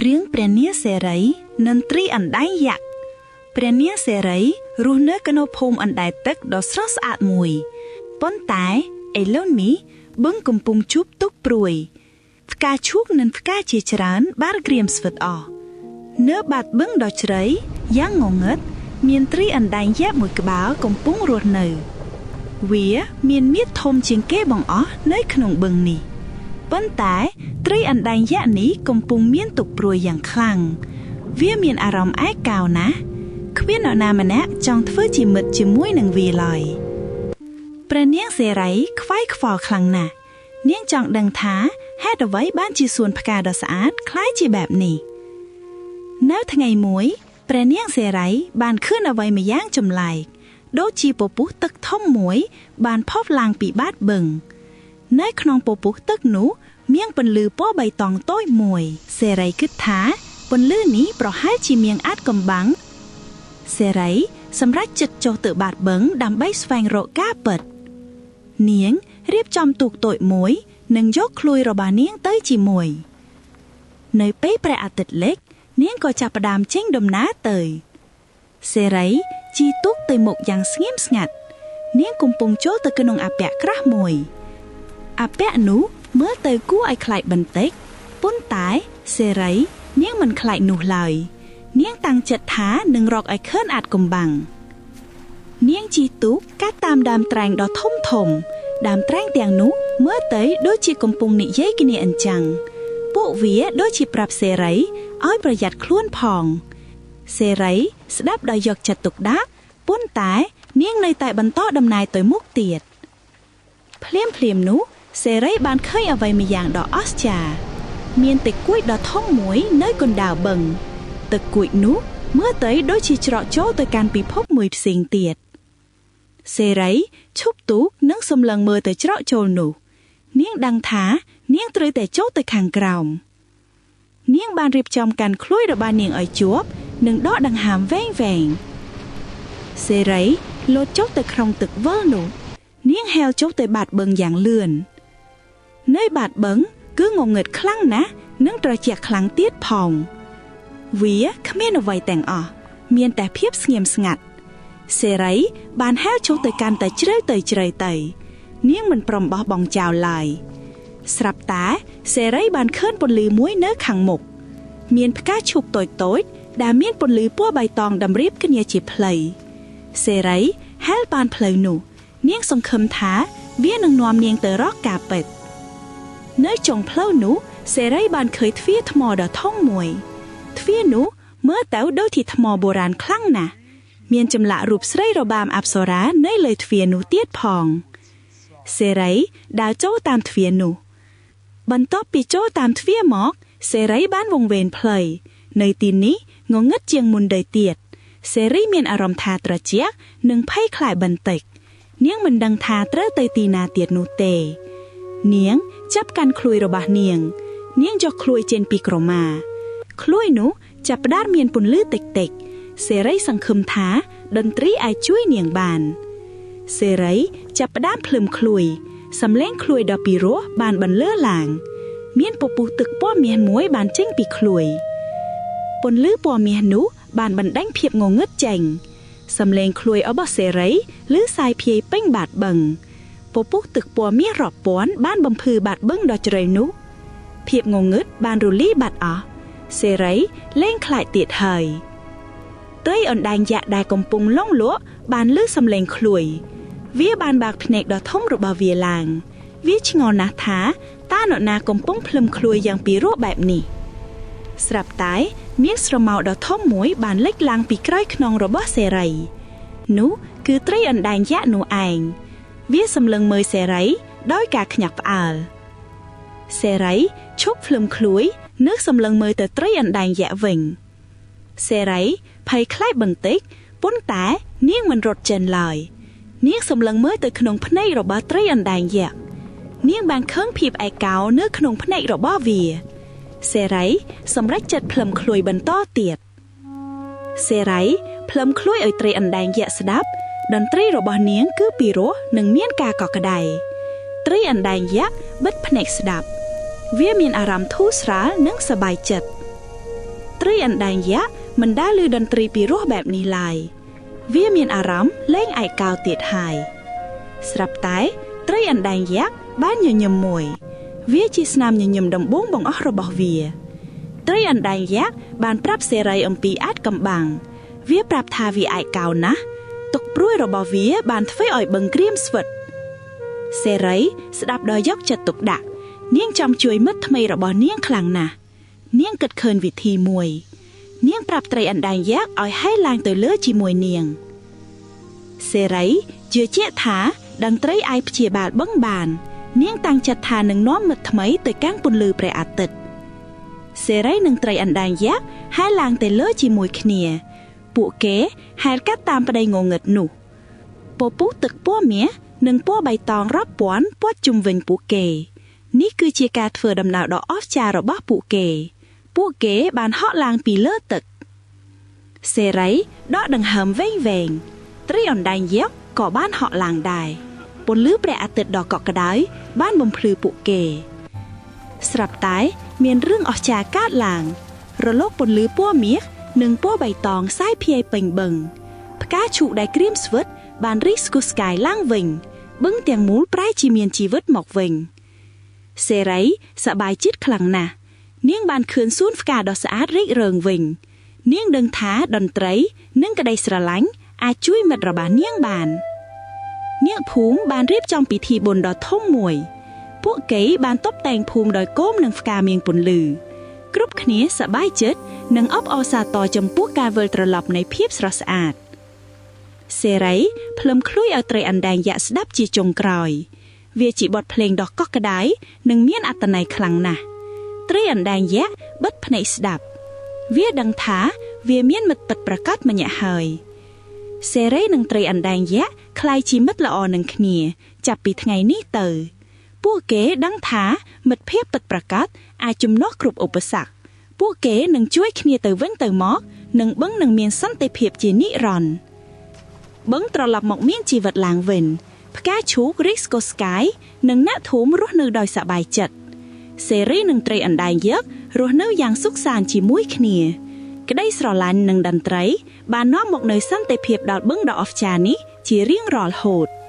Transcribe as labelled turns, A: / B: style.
A: រឿងព្រះនាងសេរីនិងត្រីអណ្ដែងយក្សព្រះនាងសេរីរស់នៅក្នុងភូមិអណ្ដែតទឹកដ៏ស្រស់ស្អាតមួយប៉ុន្តែឥឡូវនេះបឹងកំពុងជួបទុក្ខព្រួយផ្កាឈូកនិងផ្កាជាច្រើនបានក្រៀមស្វិតអស់នៅបាតបឹងដ៏ជ្រៃយ៉ាងងងឹតមានត្រីអណ្ដែងយក្សមួយក្បាលកំពុងរស់នៅវាមានមាឌធំជាងគេបង្អស់នៅក្នុងបឹងនេះប៉ុន្តែត្រីអណ្ដែងយក្សនេះកំពុងមានទុក្ខព្រួយយ៉ាងខ្លាំងវាមានអារម្មណ៍ឯកោណាស់គ្មាននរណាម្នាក់ចង់ធ្វើជាមិត្តជាមួយនឹងវាឡើយព្រះនាងសេរីខ្វាយខ្វល់ខ្លាំងណាស់នាងចង់ដឹងថាហេតុអ្វីបានជាសួនផ្កាដ៏ស្អាតក្លាយជាបែបនេះនៅថ្ងៃមួយព្រះនាងសេរីបានឃើញអ្វីម្យ៉ាងចម្លែកដូចជាពពុះទឹកធំមួយបានផុសឡើងពីបាតបឹងនៅក្នុងពពុះទឹកនោះមានពន្លឺពណ៌បៃតងតូចមួយសេរីគិតថាពន្លឺនេះប្រហែលជាមានអាចកំបាំងសេរីសម្រេចចិត្តចុះទៅបាតបឹងដើម្បីស្វែងរកការពិតនាងរៀបចំទូកតូចមួយនិងយកក្លួយរបស់នាងទៅជាមួយនៅពេលព្រះអាទិត្យលិចនាងក៏ចាប់ផ្ដើមចេញដំណើរទៅសេរីជិះទូកទៅមុខយ៉ាងស្ងៀមស្ងាត់នាងកំពុងចូលទៅក្នុងអពាក់ក្រាស់មួយអពាក់នោះមើលទៅគួរឲ្យខ្លាចបន្តិចប៉ុន្តែសេរីនាងមិនខ្លាចនោះឡើយនាងតាំងចិត្តថានឹងរកឲ្យឃើញអាចកំបាំងនាងជិះទូកកាត់តាមដើមត្រែងដ៏ធំធំដើមត្រែងទាំងនោះមើលទៅដូចជាកំពុងនិយាយគ្នាអញ្ចឹងពួកវាដូចជាប្រាប់សេរីឲ្យប្រយ័ត្នខ្លួនផងសេរីស្ដាប់ដោយយកចិត្តទុកដាក់ប៉ុន្តែនាងនៅតែបន្តដំណើរទៅមុខទៀតភ្លាមភ្លាមនោះសេរីបានឃើញអ្វីម្យ៉ាងដ៏អស្ចារ្យមានទឹកគួចដ៏ធំមួយនៅកណ្ដាលបឹងទឹកគួចនោះមើលទៅដូចជាច្រកចូលទៅកាន់ពិភពមួយផ្សេងទៀតសេរីឈប់ទូកនិងសម្លឹងមើលទៅច្រកចូលនោះនាងដឹងថានាងត្រូវតែចូលទៅខាងក្រោមនាងបានរៀបចំកាន់ក្លួយរបស់នាងឲ្យជាប់និងដកដង្ហើមវែងវែងសេរីលោតចុះទៅក្នុងទឹកវិលនោះនាងហែលចុះទៅបាតបឹងយ៉ាងលឿននៅបាតបឹងគឺងងឹតខ្លាំងណាស់និងត្រជាក់ខ្លាំងទៀតផងវាគ្មានអ្វីទាំងអស់មានតែភាពស្ងៀមស្ងាត់សេរីបានហែលចុះទៅកាន់តែជ្រៅទៅជ្រៅទៅនាងមិនព្រមបោះបង់ចោលឡើយស្រាប់តែសេរីបានឃើញពន្លឺមួយនៅខាងមុខមានផ្កាឈូកតូចៗដែលមានពន្លឺពណ៌បៃតងតម្រៀបគ្នាជាផ្លូវសេរីហែលបានផ្លូវនោះនាងសង្ឃឹមថាវានឹងនាំនាងទៅរកការពិតនៅចុងផ្លូវនោះសេរីបានឃើញទ្វារថ្មដ៏ធំមួយទ្វារនោះមើលទៅដូចជាថ្មបុរាណខ្លាំងណាស់មានចម្លាក់រូបស្រីរបាំអប្សរានៅលើទ្វារនោះទៀតផងសេរីដើរចូលតាមទ្វារនោះបន្ទាប់ពីចូលតាមទ្វារមកសេរីបានវង្វេងផ្លូវនៅទីនេះងងឹតជាងមុនទៅទៀតសេរីមានអារម្មណ៍ថាត្រជាក់និងភ័យខ្លាចបន្តិចនាងមិនដឹងថាត្រូវទៅទីណាទៀតនោះទេនាងចាប់កាន់ក្លួយរបស់នាងនាងយកក្លួយចេញពីក្រមាក្លួយនោះចាប់ផ្ដើមមានពន្លឺតិចតិចសេរីសង្ឃឹមថាតន្ត្រីអាចជួយនាងបានសេរីចាប់ផ្ដើមភ្លឹមក្លួយសំឡេងក្លួយដ៏ពីរោះបានបន្លឺឡើងមានពពុះទឹកពណ៌មាសមួយបានចេញពីក្លួយពន្លឺពណ៌មាសនោះបានបណ្ដេញភាពងងឹតចេញសំឡេងក្លួយរបស់សេរីឬសាយភាយពេញបាតបឹងពពុះទឹកពណ៌មាសរាប់ពាន់បានបំភ្លឺបាតបឹងដ៏ជ្រៅនោះភាពងងឹតបានរលាយបាត់អស់សេរីលែងខ្លាចទៀតហើយត្រីអណ្ដែងយក្សដែលកំពុងលង់លក់បានលឺសំឡេងក្លួយវាបានបើកភ្នែកដ៏ធំរបស់វាឡើងវាឆ្ងល់ណាស់ថាតើនរណាកំពុងភ្លឹមក្លួយយ៉ាងពីរោះបែបនេះស្រាប់តែមានស្រមោលដ៏ធំមួយបានលេចឡើងពីក្រោយខ្នងរបស់សេរីនោះគឺត្រីអណ្ដែងយក្សនោះឯងវាសម្លឹងមើលសេរីដោយការខ្ញាក់ផ្អើលសេរីឈប់ភ្លឹមក្លួយនិងសម្លឹងមើលទៅត្រីអណ្ដែងយក្សវិញសេរីភ័យខ្លាចបន្តិចប៉ុន្តែនាងមិនរត់ចេញឡើយនាងសម្លឹងមើលទៅក្នុងភ្នែករបស់ត្រីអណ្ដែងយក្សនាងបានឃើញភាពឯកោនៅក្នុងភ្នែករបស់វាសេរីសម្រេចចិត្តភ្លឹមក្លួយបន្តទៀតសេរីភ្លឹមក្លួយឲ្យត្រីអណ្ដែងយក្សស្ដាប់តន្ត្រីរបស់នាងគឺពីរោះនិងមានការកក់ក្ដៅត្រីអណ្ដែងយក្សបិទភ្នែកស្ដាប់វាមានអារម្មណ៍ធូរស្រាលនិងសប្បាយចិត្ត។ ត្រីអណ្ដែងយក្សមិនដែលឮតន្ត្រីពីរោះបែបនេះឡើយវាមានអារម្មណ៍លែងឯកោទៀតហើយស្រាប់តែត្រីអណ្ដែងយក្សបានញញឹមមួយវាជាស្នាមញញឹមដំបូងបង្អស់របស់វាត្រីអណ្ដែងយក្សបានប្រាប់សេរីអំពីអាចកំបាំងវាប្រាប់ថាវាឯកោណាស់ទុកព្រួយរបស់វាបានធ្វើឲ្យបឹងក្រៀមស្វិតសេរីស្ដាប់ដោយយកចិត្តទុកដាក់នាងចង់ជួយមិត្តថ្មីរបស់នាងខ្លាំងណាស់នាងគិតឃើញវិធីមួយនាងប្រាប់ត្រីអណ្ដែងយក្សឲ្យហែលឡើងទៅលើជាមួយនាងសេរីជឿជាក់ថាតន្ត្រីអាចព្យាបាលបឹងបាននាងតាំងចិត្តថានឹងនាំមិត្តថ្មីទៅកាន់ពន្លឺព្រះអាទិត្យសេរីនិងត្រីអណ្ដែងយក្សហែលឡើងទៅលើជាមួយគ្នាពួកគេហែលកាត់តាមប្តីងងឹតនោះពពុះទឹកពណ៌មាសនិងពណ៌បៃតងរាប់ពាន់ព័ទ្ធជុំវិញពួកគេនេះគឺជាការធ្វើដំណើរដ៏អស្ចារ្យរបស់ពួកគេពួកគេបានហក់ឡើងពីលើទឹកសេរីដកដង្ហើមវែងៗត្រីអណ្ដែងយក្សក៏បានហក់ឡើងដែរពន្លឺព្រះអាទិត្យដ៏កក់ក្ដៅបានបំភ្លឺពួកគេស្រាប់តែមានរឿងអស្ចារ្យកើតឡើងរលកពន្លឺពណ៌មាសនិងពណ៌បៃតងសាយភាយពេញបឹងផ្កាឈូកដែលក្រៀមស្វិតបានរីកស្គុះស្កាយឡើងវិញបឹងទាំងមូលប្រែជាមានជីវិតមកវិញសេរីសប្បាយចិត្តខ្លាំងណាស់នាងបានឃើញសួនផ្កាដ៏ស្អាតរីករើងវិញនាងដឹងថាតន្ត្រីនិងក្តីស្រឡាញ់អាចជួយមិត្តរបស់នាងបានអ្នកភូមិបានរៀបចំពិធីបុណ្យដ៏ធំមួយពួកគេបានតុបតែងភូមិដោយគោមនិងផ្កាមៀងពន្លឺគ្រប់គ្នាសប្បាយចិត្តនិងអបអរសាទរចំពោះការវិលត្រឡប់នៃភាពស្រស់ស្អាតសេរីផ្លឹមឃ្លួយឲ្យត្រីអណ្ដែងយក្សស្ដាប់ជាចុងក្រោយវាជាបទភ្លេងដ៏កក់ក្ដៅនិងមានអត្ថន័យខ្លាំងណាស់ត្រីអណ្ដែងយក្សបិទភ្នែកស្ដាប់វាដឹងថាវាមានមិត្តពិតប្រាកដម្នាក់ហើយសេរីនិងត្រីអណ្ដែងយក្សក្លាយជាមិត្តល្អនឹងគ្នាចាប់ពីថ្ងៃនេះទៅពួកគេដឹងថាមិត្តភាពពិតប្រាកដអាចជំនួសគ្រប់ឧបសគ្គពួកគេនឹងជួយគ្នាទៅវិញទៅមកនិងបឹងនឹងមានសន្តិភាពជានិរន្តរ៍បឹងត្រឡប់មកមានជីវិតឡើងវិញផ្កាឈូករីកស្កុស្កាយនិងអ្នកភូមិរស់នៅដោយសប្បាយចិត្តសេរីនិងត្រីអណ្ដែងយក្សរស់នៅយ៉ាងសុខសាន្តជាមួយគ្នាក្តីស្រឡាញ់និងតន្ត្រីបាននាំមកនូវសន្តិភាពដល់បឹងដ៏អស្ចារ្យនេះជារៀងរាល់ហូត។